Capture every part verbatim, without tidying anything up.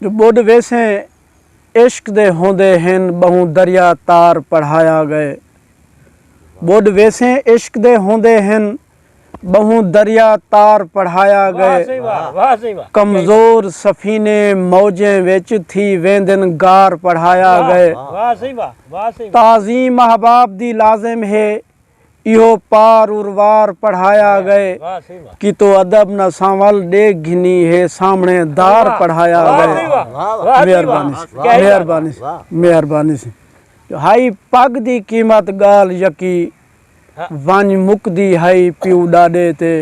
جو ٻݙ ویسیں عشق دے ہوندے ہن، ٻہوں دریا تار پڑھایا ڳئے۔ ٻݙ ویسیں عشق دے ہوندے ہن، ٻہوں دریا تار پڑھایا ڳئے۔ کمزور سفینے موجیں وچ تھی ویندن، گار پڑھایا ڳئے۔ تعظیم احباب دی لازم ہے، ایہو پار اروار پڑھایا ڳئے۔ کیتو ادب نہ سانول ݙیکھ گھنی ہے، سامݨے دار پڑھایا ڳئے۔ مہربانی سی، مہربانی سی، مہربانی سی۔ جو ہائی پڳ دی قیمت ڳالھ یکی، ونڄ مکدی ہائی پیو ݙاݙے تے۔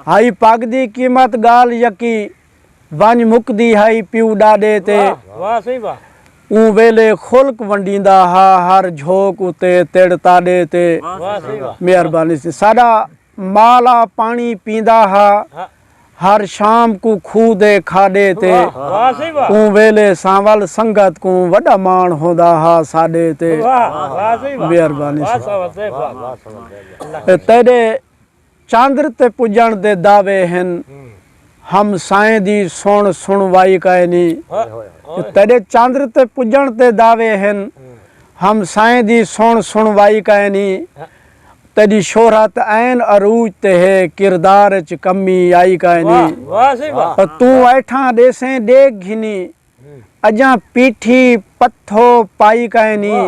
ہائی پڳ دی قیمت ڳالھ یکی، ونڄ مکدی ہائی پیو ݙاݙے تے۔ اوں ویلے خلق ونڈیندا ہا، ہر جھوک اتے تڑ تاݙے تے۔ مہربانی سی۔ ساݙا مالا پاݨی پیندا ہا، ہر شام کوں کھوہ دے کھاݙے تے۔ اوں ویلے سانول سنگت کوں وݙا ماݨ ہوندا ہا ساݙے تے۔ مہربانی سی۔ اے تیݙے چندر تے پڄݨ دے دعوے ہن، ہمسائیں دی سݨ سݨوائی کائنی۔ تیݙے چندر تے پڄݨ دے دعوے ہن، ہمسائیں دی سݨ سݨوائی کائنی۔ تیݙی شہرت عین عروج تے ہے، کردار اچ کمی آئی کائنی۔ توں ایٹھاں ݙیسیں ݙیکھ گھنی، اڄاں پیٹھی پتھو پائی کائنی۔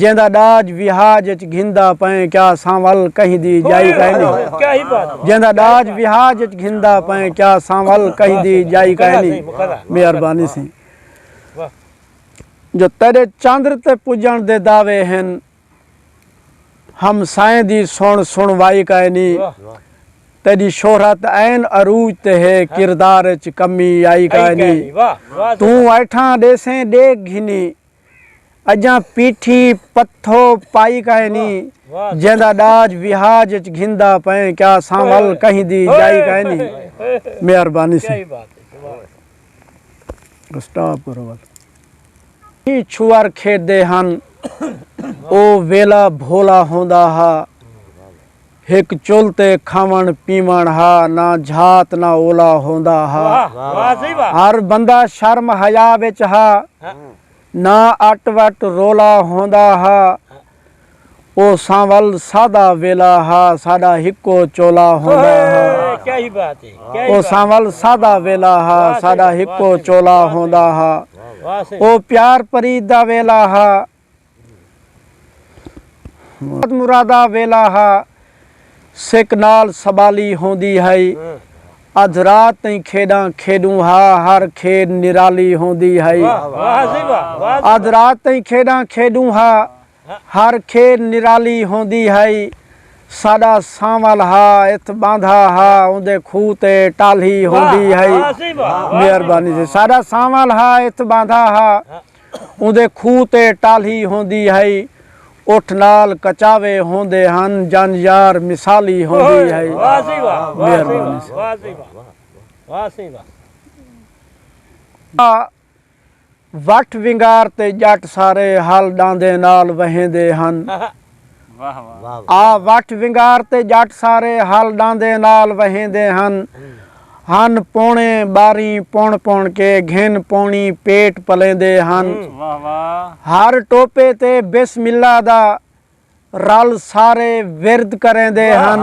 جیندا ݙاج وہاج اچ گھندا پئیں، کیا سانول کہیں دی ڄائی کائنی۔ جیندا ݙاج وہاج اچ گھندا پئیں، کیا سانول کہیں دی ڄائی کائنی۔ مہربانی سی۔ جو تیݙے چندر تے پڄݨ دے دعوے ہن، ہمسائیں دی سݨ سݨوائی کائنی۔ تیݙی شہرت عین عروج تے ہے، کردار اچ کمی آئی کائنی۔ توں ایٹھاں ݙیسیں ݙیکھ گھنی، اڄاں پیٹھی پتھو پائی کائنی۔ جیندا ݙاج وہاج اچ گھندا پئیں، کیا سانول کہیں دی ڄائی کائنی۔ مہربانی سی۔ سٹاپ کرو ول۔ چھوہر کھیݙدے ہن، او ویلا بھولا ہوندا ہا۔ ہک چل تے کھاوݨ پیوݨ ہا، نہ جھات نہ اولا ہوندا ہا۔ ہر بندہ شرم حیا وچ ہا، نہ اٹ وٹ رولا ہوندا ہا۔ او سانول سادہ ویلا ہا، ساݙا ہکو چولا ہوندا ہا۔ او سانول سادہ ویلا ہا، ساݙا ہکو چولا ہوندا ہا۔ او پیار پریت دا ویلا ہا، مراد مرادا ویلا ہا، سک نال سٻالی ہوندی ہئی۔ ادھ رات تئیں کھیݙاں کھیݙوں ہا، ہر کھیݙ نرالی ہوندی ہئی۔ ادھ رات تئیں کھیݙاں کھیݙوں ہا، ہر کھیݙ نرالی ہوندی ہئی۔ ساݙا سانول ہا اتھ ٻاندھا ہا، اوندے کھوہ تے ٹالھی ہوندی ہئی۔ مہربانی سی۔ ساݙا سانول ہا اتھ ٻاندھا ہا، اوندے کھوہ تے ٹالھی ہوندی ہئی۔ اٹھ نال کچاوے ہوندے ہن، جن یار مثالی ہوندی ہئی۔ مہربانی سی۔ آ وٹھ ونگار تے ڄٹ سارے، ہل ݙاندے نال وہیندے ہن۔ آ وٹھ ونگار تے ڄٹ سارے، ہل ݙاندے نال وہیندے ہن۔ ہن پوݨے ٻارہیں پݨ پݨ کے، گھن پوݨی پیٹ پلیندے ہن۔ ہر ٹوپے تے بسم اللہ دا رل سارے ورد کریندے ہن۔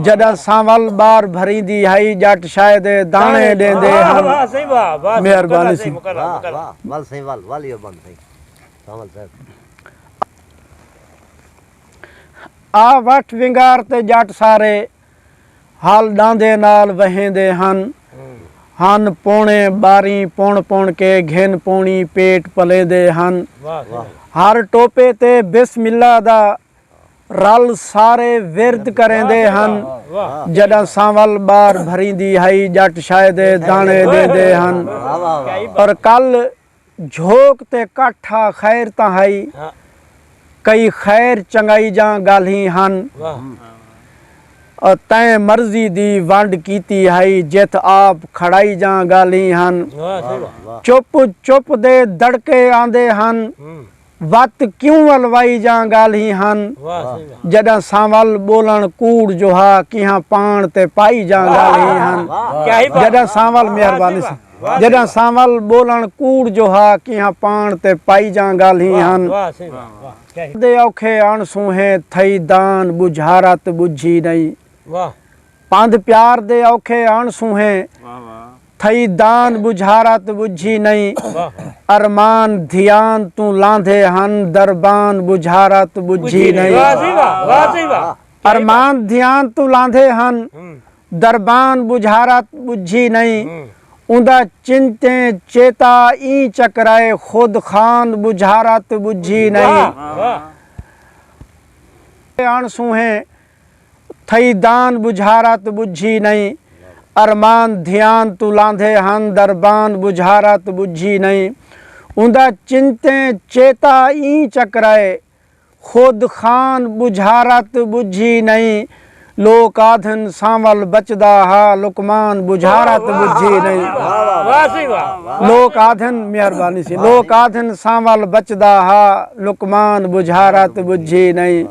جݙاں سانول ٻار بھریندی ہئی، ڄٹ شئے دے داݨے ݙیندے ہن۔ مہربانی سی۔ ول سائیں، ول، ول، ایہو بند سائیں۔ سانول صاحب۔ آ وٹھ ونگار تے ڄٹ سارے، ہل ݙاندے نال وہیندے ہن۔ ہن پوݨے ٻارہیں پݨ پݨ کے، گھن پوݨی پیٹ پلیندے ہن۔ ہر ٹوپے تے بسم اللہ دا رل سارے ورد کریندے ہن۔ جݙاں سانول ٻار بھریندی ہئی، ڄٹ شئے دے داݨے ݙیندے ہن۔ اور کل جھوک تے کٹھ ہا، خیر تاں ہئی۔ کئی خیر چنڳائی جاں ڳالھیں ہن۔ اور تیں مرضی دی ونڈ کیتی ہئی، جتھ آپ کھڑائی جاں ڳالھیں ہن۔ چپ چپ دے دڑکے آندے ہن، وت کیوں الوائی جاں ڳالھیں ہن۔ جݙاں سانول ٻولݨ کوڑ جو ہا، کیہاں پاݨ تے پائی جاں ڳالھیں ہن۔ جݙاں سانول، مہربانی سی۔ جݙاں سانول ٻولݨ کوڑ جو ہا، کیہاں پاݨ تے پائی جاں ڳالھیں ہن۔ دے اوکھے اݨ سونہے تھئی دان ٻجھارت ٻجھی نئیں۔ پندھ پیار دے اوکھے اݨ سونہے تھئی دان ٻجھارت ٻجھی نئیں۔ ارمان دھیان توں لاندھے ہن دربان ٻجھارت ٻجھی نئیں۔ ارمان دھیان توں لاندھے ہن دربان ٻجھارت ٻجھی نئیں۔ اوندا چنتیں چیتا ایں چکرائے خود خان ٻجھارت ٻجھی نئیں۔ اݨ سونہے تھئی دان ٻجھارت ٻجھی نئیں۔ ارمان دھیان توں لاندھے ہن دربان ٻجھارت ٻجھی نئیں۔ اوندا چنتیں چیتا ایں چکرائے خود خان ٻجھارت ٻجھی نئیں۔ لوک آدھن سانول بچدا ہا لقمان ٻجھارت ٻجھی نئیں۔ لوک آدھن، مہربانی سی، لوک آدھن سانول بچدا ہا لقمان ٻجھارت ٻجھی نئیں۔